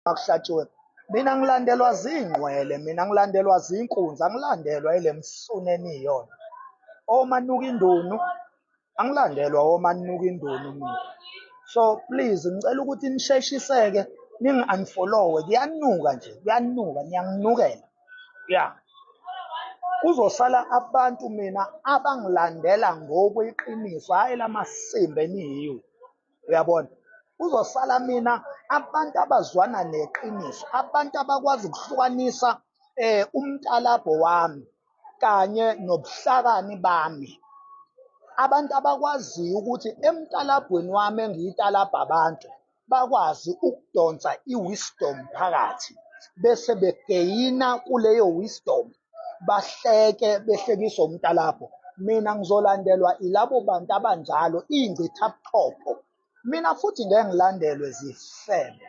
Makuhlatshiwe. Mina ngilandelwa zingqwele, mina ngilandelwa zinkunzi, angilandelwa ile msunu eniyona. Omanuka indunu, angilandelwa omanuka indunu mina. So please ngicela ukuthi nisheshiseke ningi-unfollowe, kuyanuka nje, kuyanuka, niyanginukela. Ya. Kuzosala abantu mina abangilandela ngokweqiniso, hhayi lamasimba eniyiwo. Uyabona? Kuzosala mina abantu abazwana neqiniso, abantu abakwazi ukuhlukanisa umtalabho wami kanye nobuhlakani bami. Abantu abakwaziyo ukuthi emtalabhweni wami engiyitalabha abantu bakwazi ukudonsa i-wisdom phakathi bese begeyina kuleyo wisdom bahleke behlekiswa umtalabho. Mina ngizolandelwa ilabo bantu abanjalo, iy'ngcithabuchopho. Mina futhi ngeke ngilandelwe zifebe.